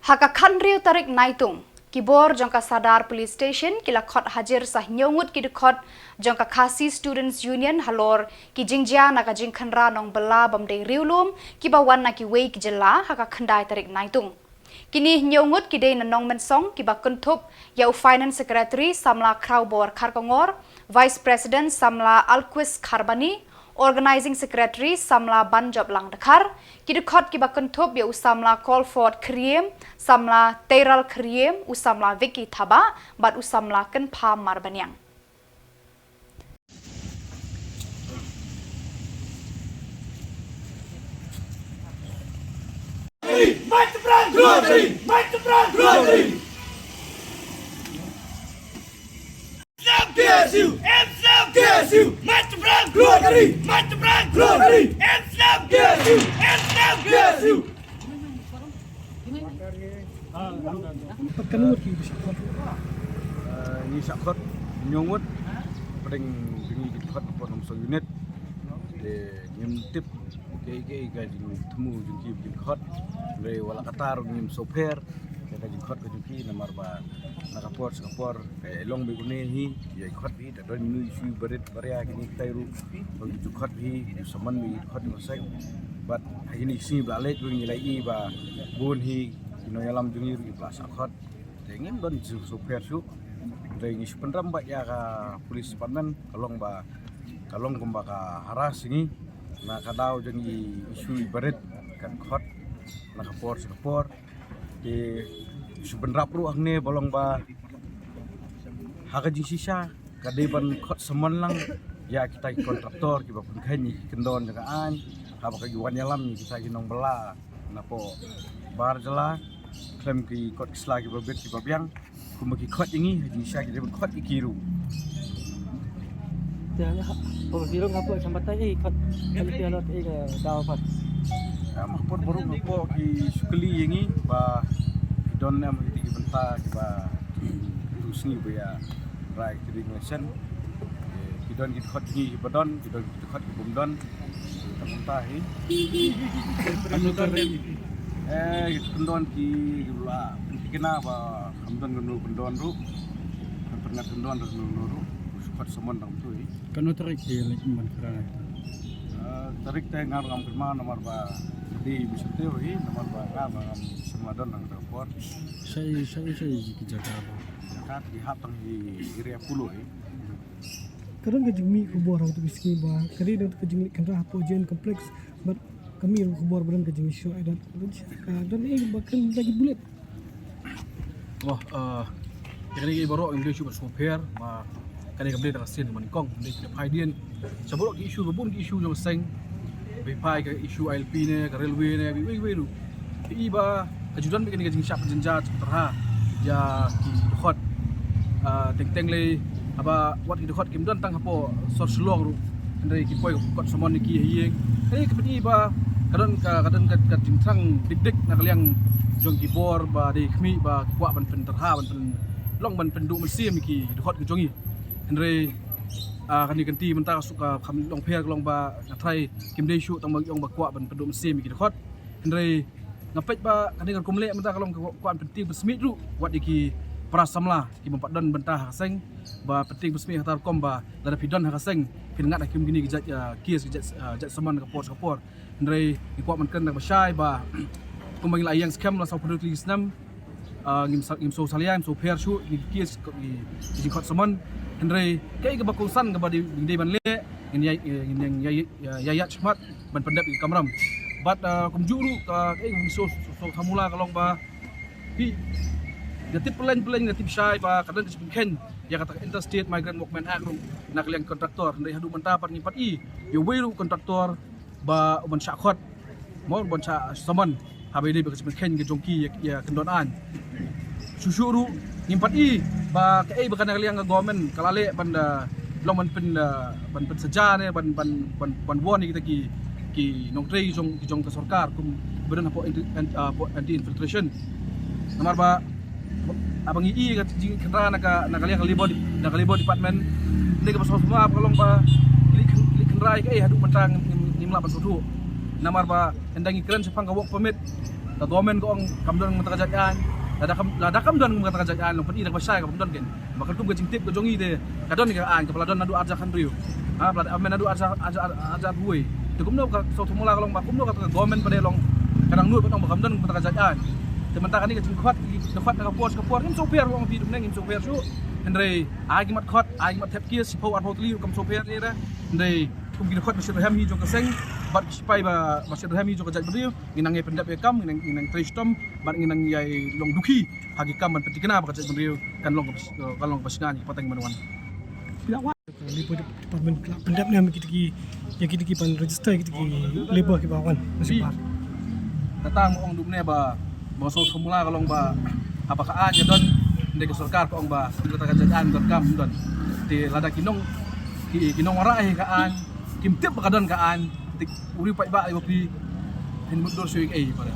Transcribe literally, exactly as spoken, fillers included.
Ha ka khathynriew tarik Naitung, ki bor jong ka Sadar Police Station ki la khot hajir sa hynñiew ngut ki dkhot jong ka Khasi Students Union halor ki jingjia na ka jingkhynra nongbylla bym dei riewlum kiba wan na kiwei ki jylla ha ka khyndai tarik Naitung. Kine hynñiew ngut ki dei na Nongmensong kiba kynthup ïa u Finance Secretary samla Khrawbor Kharkongor, Vice President samla Alquist Kharbani, Organizing Secretary samla Banjoplang Dkhar, ki dkhot kiba kynthup ïa u samla Colford Kyriem, samla Teiral Kyriem, u samla Vicky Thabah bad u samla Kynpham Marbaniang. Mike the Brand! Glory! Mike the Brand! Glory! Islam K S U! Islam K S U! Mike the Brand! Glory! Mike the Brand! Glory! Islam K S U! Islam K S U! Pat katno ngut ki shah khot? Eh, ngi shah khot hynñiew ngut. Pdeng jong ngi ki khot hapoh Nongmensong unit. Te ngim tip kaei kaei ka jingthmu jong ki ba kin khot. Hynrei wat la katta ruh ngim sngewpher ïa ka jingkhot ka jong ki namar ba na ka por sha ka por ka long beit kumne hi, ïa khot hi, da don inu issue barit baria kine kitai ruh. Ba ki ju khot hi, ju saman beit khot ïa ka seng. Bad ha kine ki sngi ba la leit ruh ngi la ïohi ba bun hi ki nongïalam jong ngi ruh ki la shah khot. Te ngim don jingpher shuh. Te ngi shu pynrem bad ïa ka police department, ka long ba, ka long kumba ka harass ïa ngi na ka daw jong i issue i barit, kan khot na ka por sha ka por. Te shu pynrem ruh hangne ba long ba ha ka jingshisha ka dei ban khot saman lang ïa kita ki contractor kiba pynkheiñ ïa ki kyndon jong ka aiñ, haba ka ju wan ïalam ïa kita ki nongbylla napoh bar jylla khlem ki kot ki sla kiba bit kiba biang. Kumba ki khot ïa ngi ha jingshisha ki dei ban khot ïa ki ruh. Te ha, oh, ki rung hapoh sha batai, eh, khot. Kali ki halot, eh, ka daw pat. Em, hapoh baroh hapoh ki shu kylli ïa ngi ba ki don em ha kiti ki bynta kiba tu sngi ba ïa rai ki ring election. Eh, ki don ki khot ïa ngi kiba don, ki don ki khot ki bym don. Ka bynta hi. Ano ka ring? Eh, ki kyndon ki, ki la pynthikna ba kam don kano kyndon ruh. Kam pyngat kyndon ruh kano ruh. Shu khot saman dang tu hi. Kano tarik ki leit ban khra? Eh, tarik te nga ngam kynmaw namar ba dei bishop te hi namar ba nga ngam sngewdon nang ka por. Shai, shai, shai ki jaka ba. Jaka ki hap tang hi area Pulo hi. Ka don ka jingmih khubor ha katu ka sngi ba ka dei don ka jingleh khynra hapoh J N complex bad ka mih ruh khubor ba don ka jingshoh ïadat. Don, ah, don ei ba kren da ki bullet. Wah, ah, ïa kane ka baroh ngim dei shuh ban sngewpher ba kane kam dei tang ka sien ba nyngkong, kam dei ka phaidien. Sha baroh ki issue, ba bun ki issue jong ka seng. Ba phai ka issue I L P ne, ka railway ne, kiwei kiwei ruh. Te i ba ka ju don beit kane ka jingshah pynjynjar jingtyrha ïa ki dkhot. Ah, teng teng lei haba wat ki dkhot kim don tang hapoh sor Shillong ruh. Hynrei ki poi khot saman ïa ki ha ïing. Hynrei ka pyni ba ka don ka, ka don ka, ka jingthrang dik dik na ka liang jong ki bor ba dei khmih ba ki kwah ban pyntyrha ban pyn, long ban pynduh mynsiem ïa ki dkhot ki jong ngi. Hynrei, ah, kane ka kynti mynta ka suk ka kham long pher ka long ba nga tharai kim dei shuh tang ba ki ong ba kwah ban pynduh mynsiem ïa ki dkhot. Hynrei nga peit ba kane ka rukom leh mynta ka long ka kwah pyntieng pynsmit ruh wat ïa ki para samla ki bym pat don bynta ha ka seng ba pyntieng pynsmit ha ka rukom ba lada phi don ha ka seng phin ngat ha kum kine ki jait, ah, case ki jait, ah, jait saman ka por sha ka por. Hynrei ngi kwah ban kren da kaba shai ba kumba ngi la ïeng skhem la saw phew tylli ki snem. Ah, ngim sa, ngim sngewsalia, ngim sngewpher shuh ïa ki case ki, ki jingkhot saman. Hynrei kaei kaba kongsan kaba dei, dei ban leh ngin ïa, ngin ïa, ïa, ïa, ïa, ïa shmat ban pyndep ïa ka kamram. Bad, ah, kumjuh ruh ka, eh, ka sngewthuh, sngewthuh, sngewthuh mula ka long ba phi da tip pyllein pyllein, da tip shai ba ka don ka jingpynkheiñ ïa kata ka Interstate Migrant Workmen Act ruh na ka liang contractor. Hynrei haduh mynta pat ngim pat i ïa uwei ruh contractor ba u ban shah khot, mo, u ban shah saman haba ïadei bad ka jingpynkheiñ ka jong ki ïa, ïa kyndon aiñ. Shuh shuh ruh ngim pat i ba kaei ba ka na ka liang ka government ka la leh ban da long ban pyn, ah, ban pynsaja ne ban, ban, ban, ban warn ïa kita ki, ki nongtrei ki jong, ki jong ka sorkar kum ba don hapoh anti, an-, ah, hapoh anti infiltration. Namar ba haba ngi i ka jingkhynra na ka, na ka liang ka Labour, na ka Labour Department, ne kaba sngewsih ba ka long ba ki leit khyn-, ki leit khynra ïa kaei haduh mynta ngim, ngim, ngim lah ban sngewthuh. Namar ba ynda ngi kren shaphang ka work permit, Ka government ka ong kam don mynta ka jait aiñ. Lada kam, lada kam don mynta ka jait aiñ, long pyni da kaba shai kaba kam don kein. Ba katkum ka jingtip ka jong ngi te ka don ka aiñ kaba la don naduh arhajar khathynriew. Ha, ba la don naduh arhajar, arhajar, arhajar arphew. Te kumno ka sawthuh mula ka long ba kumno ka government pat de long ka dang nud ba long ba kam don mynta ka jait aiñ. Te mynta kane ka jingkhot, ka khot na ka por sha ka por, ngim sngewpher, ong phi, dum ne ngim sngewpher shuh. Hynrei ai ki mat khot, ai ki mat thep case shiphew arphew tylli ruh kam sngewpher ïa re. Hynrei kum ki dkhot ba shyrkhei hi jong ka seng bad ki sipai ba, ba shyrkhei hi jong ka jaitbynriew, ngi nang ïa pyndep ïa kam, ngi nang, ngi nang trei shitom bad ngi nang ïa long dukhi ha ki kam ban pynthikna ba ka jaitbynriew kan long ka bas-, kan long ka basngi ki pateng ban wan. Ka Labour Department ka la pyndep ne em ïa kita ki, ïa kita ki ban register ïa kita ki labour kiba wan na Ji. Sorkar. Kata nga ong dum ne ba, ba sawthuh mula ka long ba haba ka aiñ ka don, hynrei ka sorkar ka ong ba kata ka jait aiñ don kam don. Te lada ki nong, ki, ki nongwanrah hi ka aiñ kim tip ba ka don ka aiñ. Te u riew paidbah ïa phi phin mutdur shuh ïa kaei pat.